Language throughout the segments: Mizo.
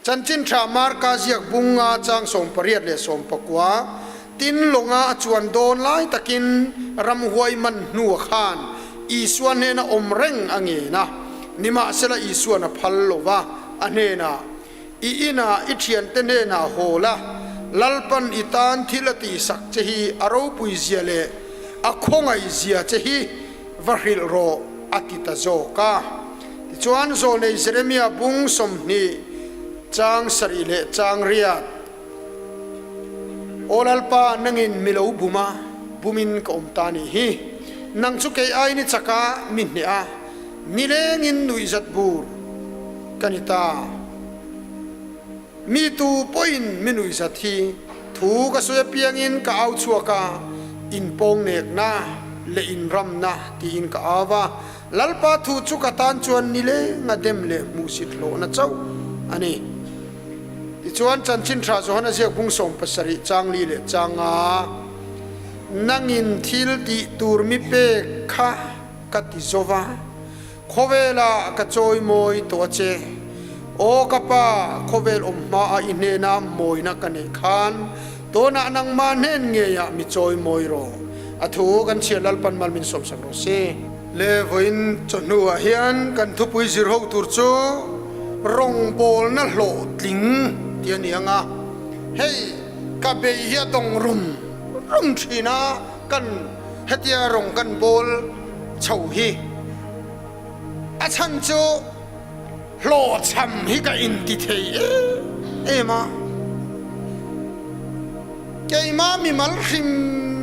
Chanchin Tha Marka ziak bung nga chang 89 leh 90, Tin lawnga a chuan dawn lai takin ramhuai man hnua khan Isua hnena awm reng a ngen a. Nimahsela Isua'n a phal lo va, a hnenah, I inah i thiante hnenah haw la, Lalpan i tan thil a tihsak che hi a ropui zia leh a khawngaih zia che hi va hrilh rawh, a ti ta zawk a. Tichuan Zawlnei Jeremia bung 20 chang 7 leh chang 8. Aw Lalpa, nangin mi lo bum a, bumin ka awm ta nih hi. Nang chu kei aiin i chak a, mi hneh a, nilengin nuihzat bur ka ni ta. Mi tu pawhin mi nuihzat hi thu ka sawi apiangin ka au chhuak a, inpawngnekna leh inramna tiin ka au a. Lalpa thu chu ka tan chuan nileng a dem leh hmuhsit hlawhna chauh a ni. Tichuan, Chanchin Tha Johana ziak bung 70 chang li leh chang nga, Nangin thil tih tur mi pek kha ka ti zo va, khawvelah ka chawimawi tawh a che. Aw ka Pa, khawvel awm hmaah i hnena mawina ka neih khan, tunah nangmah hnen ngeiah mi chawimawi rawh. A thu kan chhiar Lalpan mal min sawmsak rawh se. Le vawiin chawhnuah hian kan thupui zir ho tur chu rawngbawlna hlawhtling tih a ni ang a, hei ka bei hi a dawng rum rum thin a, kan hetia rawng kan bawl chho hi a chhan chu hlawhchham hi ka inti thei em em a. Keimah mimal hrim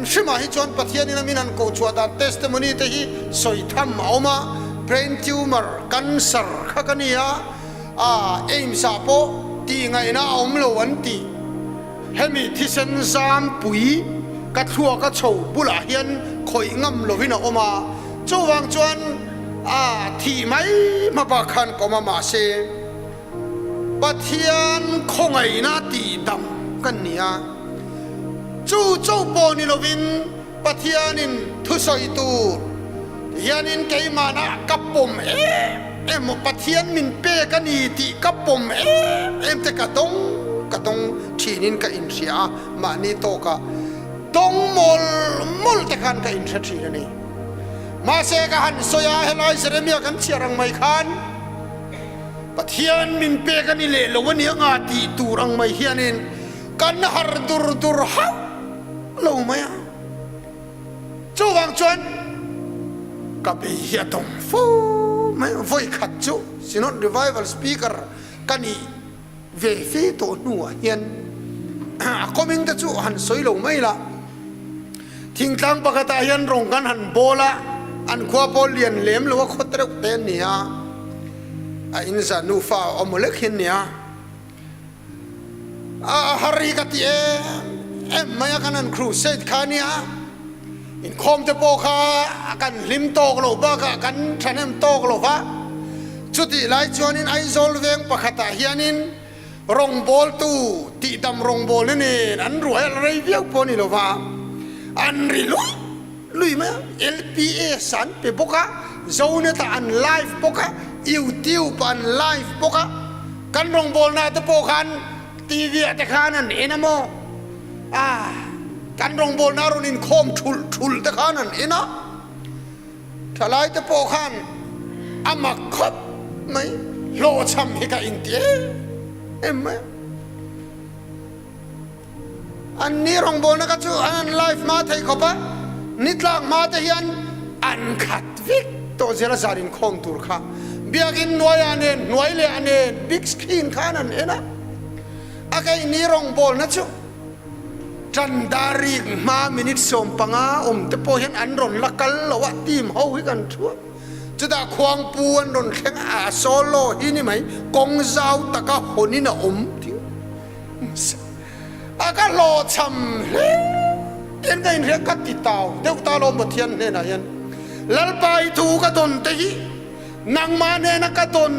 hrimah hi chuan Pathianin a min han koh chhuah dan testimony te hi sawi tham a awm a, brain tumor, cancer kha ka ni a, aa AIMS ah pawh tih ngaihna a awm lo an ti. Hemi thisen zam pui ka thluak a chho bulah hian khawih ngam lovin a awm a, chuvang chuan aa thih mai hma bak khan ka awm a mahse, Pathian khawngaihna tihdam kan ni a, chu cho pawh ni lovin Pathianin thusawi tur hianin keimahna ka pawm em em maw, Pathian min pek a ni tih ka pawm em em te ka dawng ka dawng thinin ka inhria a, mahni tawkah dawng mawlh mawlh te khan ka inhre thin a ni. Mahse ka han sawi a, helai Jeremia kan chhiar ang mai khan, Pathian min pek a ni leh lo a nia nga tih tur ang mai hianin kan har dur dur hauh lo mai a. Chuvang chuan ka bei hi a tawng fo mai a, vawi khat chu Synod Revival Speaker ka nih ve fe tawh hnuah hian a kawming te chu han sawi lo mai la. Thingtlang pakhatah hian rawng kan han bawl a, an khua pawh lian lem lo a khawt reuh te an ni a, a inza nufa a awm lek hi an ni a, a har hi ka ti em em mai a, kan han crusade kha a nia, inkhawm te pawh kha kan hlim tawk loh bakah kan thahnem tawk lo va, chutih lai chuanin Aizawl veng pakhatah hianin Rawngbawltu tihdam rawngbawlna nen an ruai a rei viau pawh a ni lova, an ri lui lui mai a, LPS an pe bawk a, Zonet ah an live bawk a, YouTube ah an live bawk a, kan rawngbawlna te pawh khan TV ah te khan an en a maw, ah kan rawngbawlna rawn inkhawm thulh thulh te khan an en a. Thalai te pawh khan a mak khawp mai, hlawhchham hi ka inti em em mai a. An ni rawngbawlna kha chu an han live hma thei khawp a, nitlak hma te hian an khat vek tawh zel a zan inkhawm tur kha. Biakin hnuaiah nen, hnuai leh ah nen big screen khan an en a, a keini rawngbawlna chu. Ṭandarik hma minute 15 awm te pawh hian an rawn la kal lo a, team ho hi kan thu a, chutah khuangpu an rawn thleng a, a solo hi ni mai, kawng zau taka hawnin a awm tih a ka hlawhchham hle hian ka inhria, ka ti tau deuh ta lo Pathian hnenah hian Lalpa i thu ka dawn te hi nangmah hnena ka dawn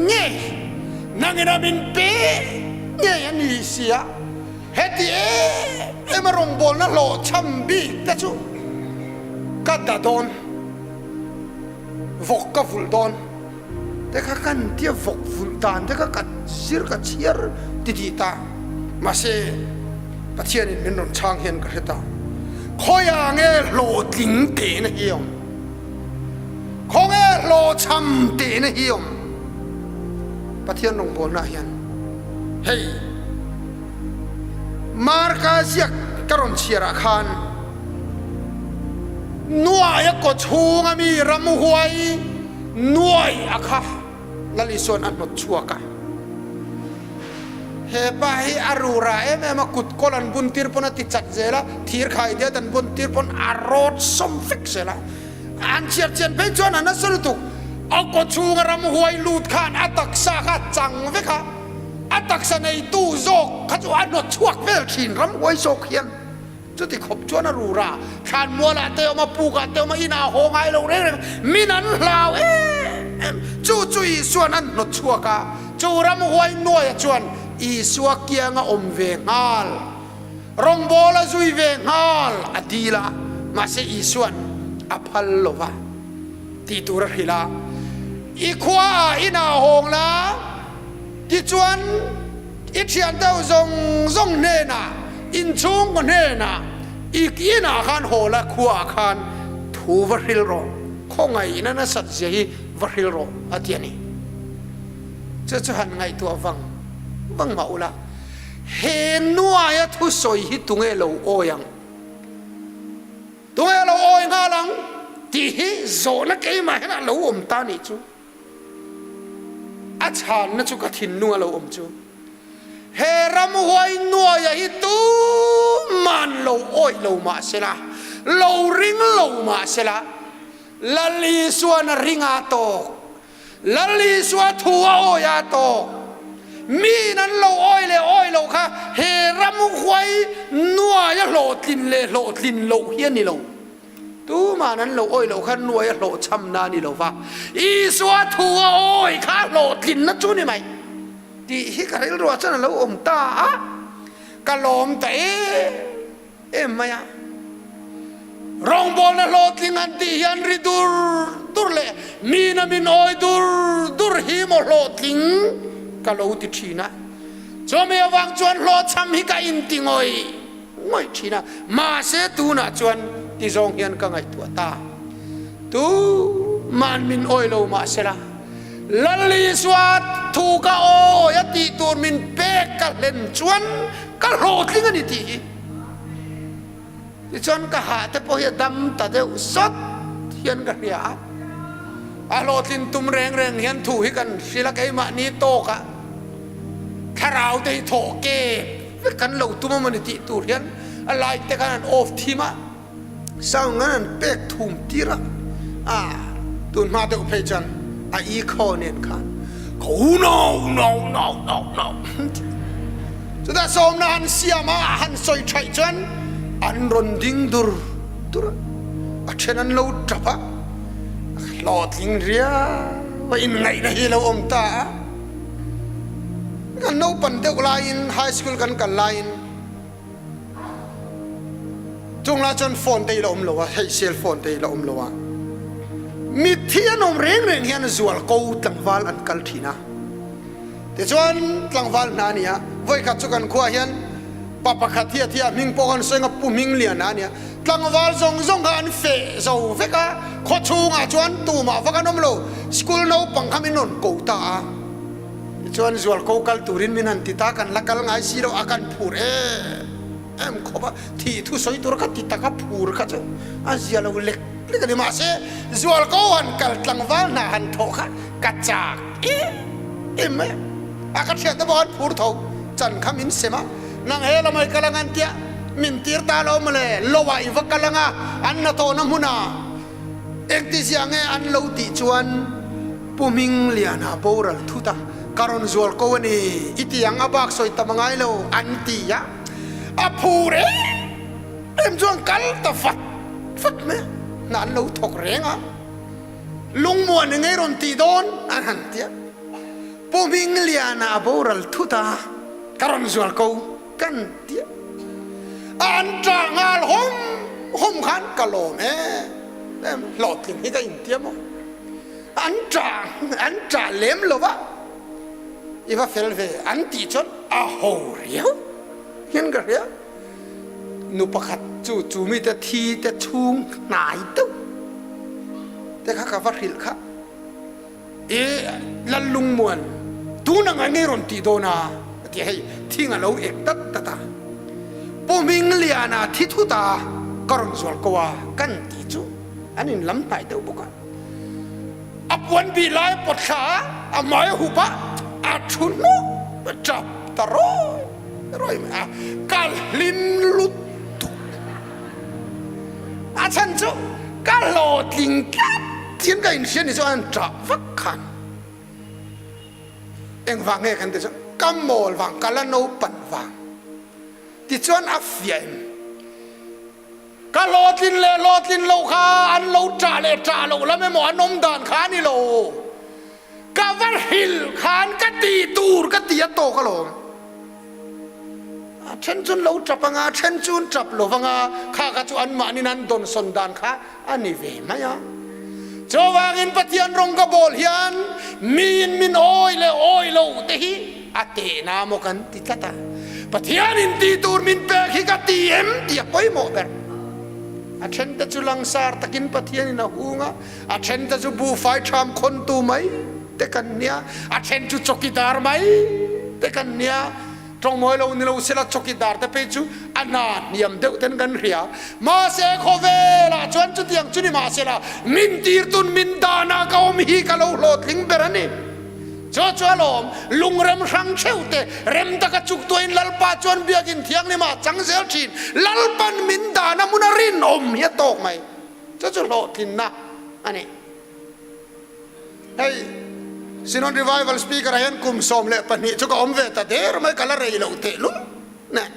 ngei, nangin a min pe ngei a ni sia. Heti em em a rawngbawlna hlawhchham bik te chu ka da dawn, vawk ka vulh dawn. Te kha kan tia vawk vulh dan te kha ka zir ka chhiar ti tih ta. Mahse Pathianin min rawn chhang hian ka hre ta. Khawiah nge hlawhtling tehna hi awm? Khawnge hlawhchham tehna hi awm? Pathian rawngbawlna ah hian hei Marka ziak ka rawn chhiar ah khan Nuaia kaw chhunga mi ramhuai nuai a kha Lal Isua'n a hnawt chhuak a. He pa hi a rura em em a, kut kawl an bun tir pawn a ti chat zel a, thir khai diat an bun tir pawn a rawt sawm vek zel a. An chhiar chian phei chuan a nasa lutuk. A kaw chhunga ramhuai lut khan a taksa kha a chang vek a, a taksa neitu zawk kha chu a hnawt chhuak vel thin ramhuai zawk hian. Chuti khawp chuan a rura thlanmualah te awm a, pukah te awm a, inah a haw ngai lo reng reng, min an hlau em em. Chu chu Isua'n an hnawt chhuak a, chu ramhuai nuaia chuan Isua kianga awm ve nghal, rawngbawla zui ve nghal a dil a, mahse Isua'n a phal lo va tih tur a hrilh a, I khuaah inah hawng la, tichuan, I thian deuh zawng zawng hnenah, inchhungkaw hnenah, i inah khan haw la, khuaah khan thu va hril rawh, khawngaihna nasat zia hi va hril rawh a ti a ni. Chu chu han ngaihtuah vang vang mah ula, he nuaia thusawi hi tunge lo awi ang? Tunge lo awi nghal ang? tih hi zawhna keimah hian a lo awm ta nih chu. A chhanna chu ka thinlung a lo awm chu. He ramhuai nuaia hi tuman lo awih lo mah sela, lo ring lo mah sela, Lal Isuan a ring a tawk, Lal Isua thu a awi a tawk. Miin an lo awih leh awih loh kha he ramhuai nuaia hlawhtlin leh hlawhtlin loh hi a ni lo. Tuman an lo awih loh kha nuai a hlawhchhamna a ni lo va, Isua thu a awih kha a hlawhtlinna chu ni mai tih hi ka rilruah chuan a lo awm ta a, ka lawm ta em em mai a. Rawngbawlna hlawhtling an tih hian ri dur dur leh mina min awih dur dur hi maw hlawhtling ka lo ti thin a, chumi avang chuan hlawhchham hi ka inti ngawih. Ngawih thin a, mahse tunah chuan ti zawng hian ka ngaihtuah ta. Tuman min awi lo mahsela, Lal Isua thu ka awi a tih tur min pek ka hlen chuan ka hlawhtling a ni tih hi. Tichuan ka hah te pawh hi a dam ta deuh sawt hian ka hria a. A hlawhtlin tum reng reng hian thu hi kan hrilh a, keimahni tawkah thlarau te hi thawh kep Vek kan lo tum a mawni tih tur hian a light te khan an off thim a, sound khan an pek thum tir a, a tun hma deuh phei chuan a echo nen khan ka no no no no no chutah sawmna han siam a han sawi thaih chuan an rawn ding dur dur a, a then an lo tap a, hlawhtling riau a inngaihna hi a lo awm ta a. Kan naupan deuh laiin high school kan kal laiin chung lai chuan phone te hi la awm lo a, hei cell phone te hi la awm lo a, mitthi an awm reng reng hian zualko tlangval an kal thin a, tichuan tlangval hna a ni a, vawikhat chu kan khuaah hian pa pakhat hi a thi a, hming pawh kan sawi ang a, Pu Hmingliana a ni a, tlangval zawng zawng kha an feh zo vek a, khaw chhungah chuan tumah vak an awm lo, school naupang kha min rawn ko ta a. Tichuan zualko kal turin min han ti ta, kan la kal ngai si lo a, kan phur em em khawp a, thih thu sawi tur kha ti tak a phur kha chu a zia lo lek lek a ni. Mahse zualko han kal tlangval hna han thawh kha ka chak em em mai a, a ka thiante pawh an phur tho, chan kha min sem a, nang he lamah i kal ang an tia, min tir ta lo mawle, lo ah i va kal ang a, an hnathawhna hmunah engtizia nge an lo tih chuan, Pu Hmingliana boral thut a, ka rawn zual ko a ni, i ti ang a bak sawi tam a ngai lo an ti a, a phur em em chuan kal ta vat vat mai a, hna an lo thawk reng a, lungmuan eng ei rawn tih dawn an han ti a, Pu Hmingliana a boral thut a, ka rawn zual ko kan ti a, an ṭah nghal hawm hawm khan ka lawm em em, hlawhtling hi ka intiam aw. An ṭah an ṭah lem lo va, i va fel ve an tih chuan a ho riau hian ka hria. Nu pakhat chu chu mite thi te chhung hnai deuh te kha ka va hrilh kha. I Lallungmuan tun ang eng nge rawn tih dawn a? a ti a, hei thing a lo ek dat dat a, Pu Hmingliana thi thut a ka rawn zual ko a kan ti chu an in lam hnai deuh bawk a, a puan bih lai a pawt thla a, a hmai a hup a, a thu hnawk a tap ta rawi rawi mai a, ka hlim lutuk. A chhan chu ka hlawhtling tlat hian ka inhria ni chu an ṭah vak khan engvang nge kan ti chu ka mawl vang ka la naupan vang tichuan a fiah em ka hlawhtlin leh hlawhtlin loh kha an lo ṭah leh ṭah loh lam emaw an awm dan kha a ni lo ka va hrilh khan ka ti tur ka ti a tawk alawm. A then chu an lo tap anga, a then chu an tap lo vanga, kha kha chu anmahnin an dawnsawn dan kha a ni ve mai a. Chuvangin Pathian rawng ka bawl hian miin min awi leh awi lo te hi a tehna maw kan ti tlat a. Pathianin tih tur min pek hi ka ti em tih a pawimawh ber. A then te chu langsar takin Pathianin a hung a, a then te chu buhfai ṭham khawntu mai te kan nia, a then chu chawkidar mai te kan nia. Ṭawngmawi lo ni lo sela chawkidar te phei chu a hna hniam deuh ten kan hria. Mahse khawvelah chuan chutiang chu ni mahsela min tirtun min dana ka awm hi ka lo hlawhtling ber a ni. Chu chu alawm lungrem hrang theuh te rem taka chuktuain Lalpa chuan biakinn thianghlimah a chang zel ṭhin. Lalpan min dana hmuna rinawm hi a tawk mai. Chu chu hlawhtlinna a ni. Hei Synod Revival Speaker ah hian kum 12 chu ka awm ve ta der mai, ka la rei loh teh lul nen.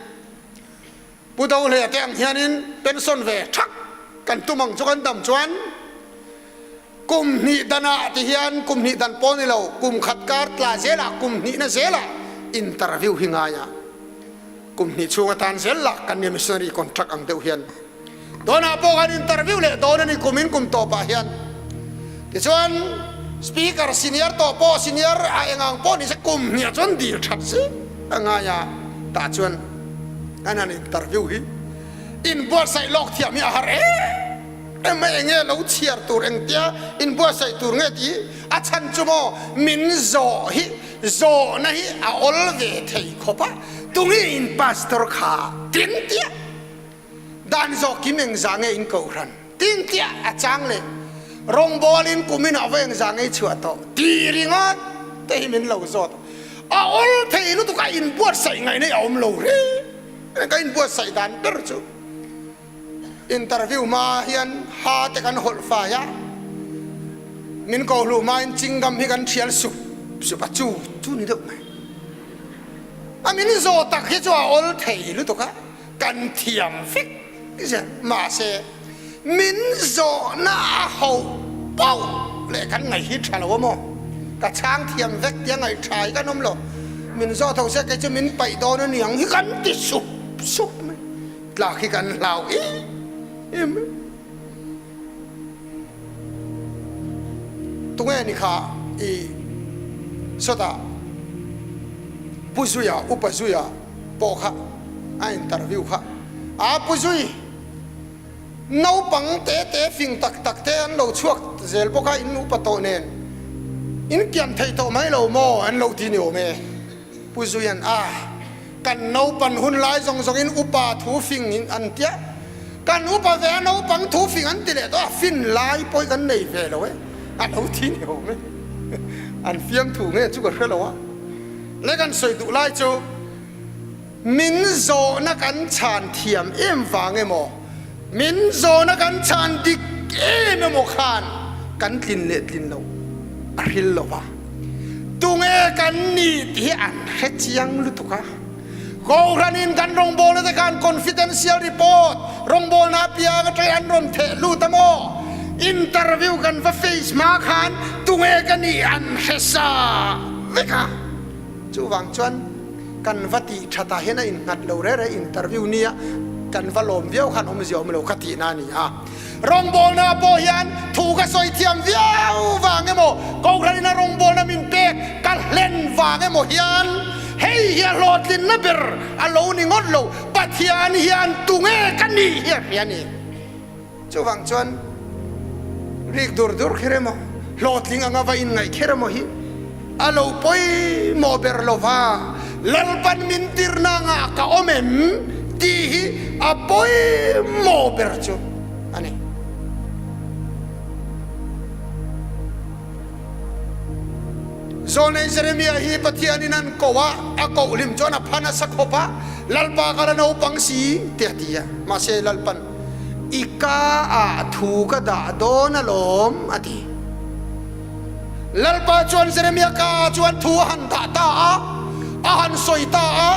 Pu Dohlea te ang hianin pension ve thak kan tum ang chu kan dam chuan kum hnih danah ti hian kum hnih dan pawh ni lo, kum khat kar tla zelah kum hnihna zelah interview hi ngai a, kum hnih chhung atan zel lak kan nia missionary contract ang deuh hian. Dawnah pawh kan interview leh dawn a ni kum in kum tawpah hian. Tichuan speaker senior tawh pawh senior a engang pawh nise kum hniah chuan dil that si a ngai a, tah chuan kan han interview hi inbuatsaih lawk thiam hi a har em em a, enge lo chhiar tur engtia inbuatsaih tur nge tih a chhan chu maw min zawh hi zawhna hi a awl ve thei khawp a, tunge in pastor kha tin tiah. Dan zawk kim engzah nge in kohhran tin tiah a chang leh rawngbawl in kum in a va engzah nge i chhuah tawh tih ringawt te hi min lo zawt a awl thei lutuk a inbuatsaih ngaihna hi a awm lo reng ka inbuatsaih dan ber chu interview hma hian ha te kan hawlh fai a min ko hluh hma in chingam hi kan thial sup sup a chu chu ni deuh mai a min zawh tak hi chu a awl thei lutuk a. Kan thiam vek zel mahse min zawhna a hauh pauh leh kan ngaih hi tha lo a maw? Ka chhang thiam vek tia ngaih tha hi kan awm lo. Min zawh tho se kei chu min paih dawn a niang hi kan ti sup sup mai. Tlak hi kan hlau em em mai. Tunge ni kha i sawtah Pu Zuia, Upa Zuia pawh kha a interview kha a Pu Zui naupang te te fing tak tak te an lo chhuak zel bawk a in upa tawh nen in kian thei tawh mai lo maw an lo ti ni awm e. Pu Zuian a kan naupan hun lai zawng zawng in upa thu fing in an tia, kan upa ve a naupang thu fing an ti leh tawh a, fin lai pawh hi kan nei ve lo e, a lo thi ni awm e, an fiamthu nge chu ka hre lo a, le kan sawi duh lai chu min zawhna kan chhan thiam em vang emaw, min zawhna kan chhan dik em emaw khan kan tlin leh tlin loh a hril lo va. Tunge kan ni tih hi an hre chiang lutuk a. Kohhranin kan rawngbawlna te khan confidential report rawngbawlna apiang atangin an rawn theh lut a maw? Interview kan va face hma khan tunge ka nih an hre sa vek a. Chuvang chuan kan va tih thatah hian a innghat lo rere interview nia kan va lawm viau khan awmzia awm lo ka tihna a ni a. Rawngbawlna pawh hian thu ka sawi thiam viau vang emaw, Kohhranin a rawngbawlna min pek ka hlen vang emaw hian hei hi a hlawhtlinna ber a lo ni ngawt lo, Pathian hian tunge ka nih hi a hria a ni. Chuvang chuan rik dur dur kher emaw, hlawhtling anga va inngaih kher emaw hi a lo pawimawh ber lo va, Lalpan min tirna angah ka awm em tih hi a pawimawh ber chu a ni. Zawlnei Jeremia hi Pathianin an ko a, a koh hlim chuan a phan a sa khawp a, Lalpa ka la naupang si te a ti a, mahse Lalpan i ka ah thu ka dah dawn alawm a ti. Lalpa chuan Jeremia ka ah chuan thu a han dah ta a, a han sawi ta a,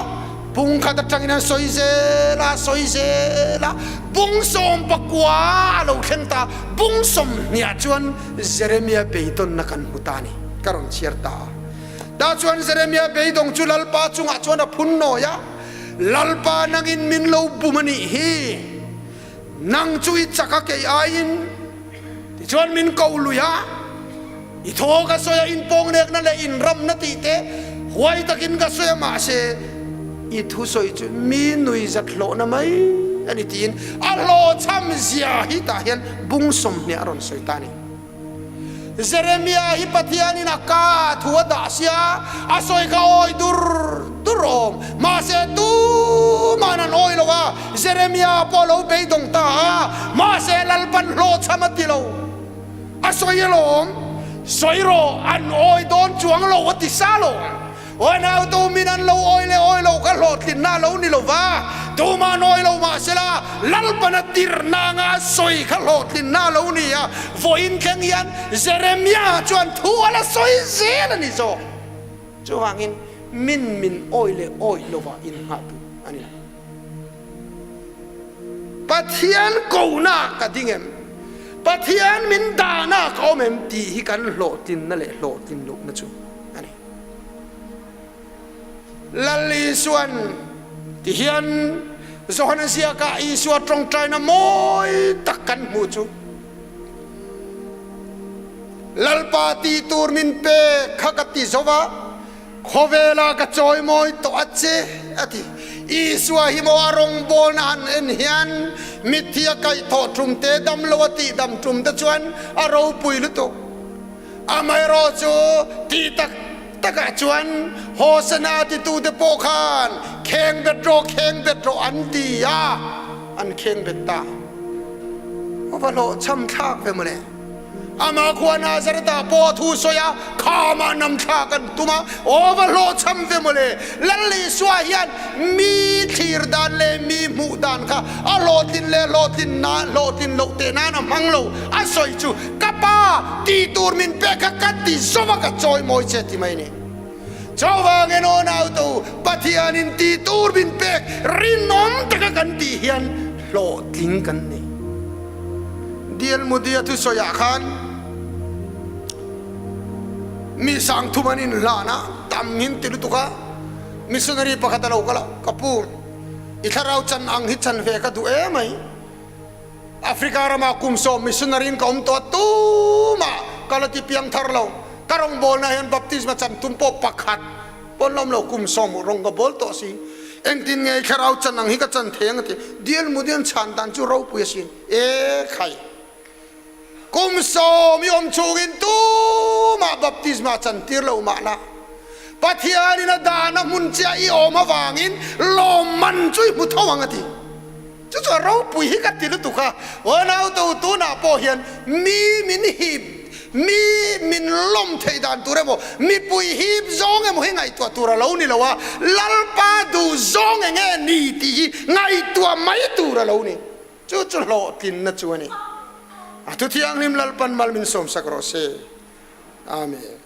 Pung khat atangin an sawi zel a, sawi zel a, bung 19 a lo thleng ta, bung 20 ah chuan Jeremia beidawnna kan hmu ta a ni, ka rawn chhiar ta a. Tah chuan Jeremia beidawng chu Lalpa chungah chuan a phun nawi a, Lalpa nangin min lo bum a nih hi, nang chu i chak a kei aiin, tichuan min ko lui a, i thaw ka sawi a, inpawngnekna leh inramna tih te huai takin ka sawi a, mahse i thusawi chu mi nui zat hlawhna mai a ni tiin a hlawhchham zia hi tah hian bung 20 a rawn sawi ta a ni. Jeremia hi Pathianin a ka thu a dah sia, a sawi kha awi dur dur awm. Mahse tuman an awi lo a, Jeremia pawh a lo beidawng ta a, mahse Lalpan hlawhchham a ti lo. A sawi alawm, sawi rawh, an awi dawn chuang lo a ti sa lo. Aw nau tu min an lo awi leh awi lo kha hlawhtlinna a lo ni lo va, tumah an awi lo mahsela Lalpan a tirhna anga a sawi kha hlawhtlinna a lo ni a, vawiin thleng hian Jeremia chuan thu a la sawi zel a ni zawk. Chuvangin min min awi leh awi lovah innghah duh a ni lo. Pathian kohna ka ding em? Pathian min dahna ka awm em? tih hi kan hlawhtlinna leh hlawhtlin lohna chu a ni. Lal Isuan ti hian Johana ziakah Isua tawngtaina mawi tak kan hmuh chu, Lalpa tih tur min pek kha ka ti zo va, khawvela ka chawimawi tawh a che, a ti. Isua hi maw a rawngbawlna han en hian mitthi a kaihthawh tum te, damlo a tihdam tum te chuan a ropui lutuk. Amaherawh chu tih tak takah chuan Hosana titute pawh khan kheng bet rawh, kheng bet rawh an ti a, an kheng bet ta. A va hlawhchham thlak ve mawle. Amah khua Nazareth-ah pawh a thu sawi a, khamah nam thlak an tum a, aw va hlawhchham ve mawle. Lal Isua hian mi thlir dan leh mi hmuh dan kha a hlawhtlin leh hlawhtlin nan, hlawhtlin loh teh nan a hmang lo. A sawi chu, Ka pa, tih tur min pek kha ka ti zawm a, ka chawi mawi che ti mai a ni. Chuvangin aw nautu, Pathianin tih tur min pek rinawm taka kan tih hian hlawhtling kan ni. Dial Mudia thusawiah khan mi sangthum an inhlan a, tam hin ti lutuk a, missionary pakhat a lo kal a, Ka pu, i thlarau chan ang hi chan ve ka duh emai. Africa ramah kum sawm missionary in ka awm tawh a, tumah ka la ti piang thar lo. Ka rawngbawlna hian baptisma chan tum pawh pakhat pawn la awm lo, kum sawm rawng ka bawl tawh si. Engtin nge i thlarau chan ang hi ka chan thei ang a ti. Dial Mudian chhan dan chu ropui asin. E khai! Kum sawm i awm chungin tumah baptisma chan tir lo mahla, Pathianin a dahna hmun chiah i awm avangin lawmman chu i hmu tho ang a ti. Chu chu a ropui hi ka ti lutuk a, unau tu tunah pawh hian mi min hip, mi min lawm theih dan tur emaw, mipui hip zawng emaw hi ngaihtuah tur a lo ni lo a, Lalpa duh zawng eng nge ni tih hi ngaihtuah mai tur a lo ni. Chu chu hlawhtlinna chu a ni. A thu thianghlim Lalpan mal min sawmsak rawh se. Amen.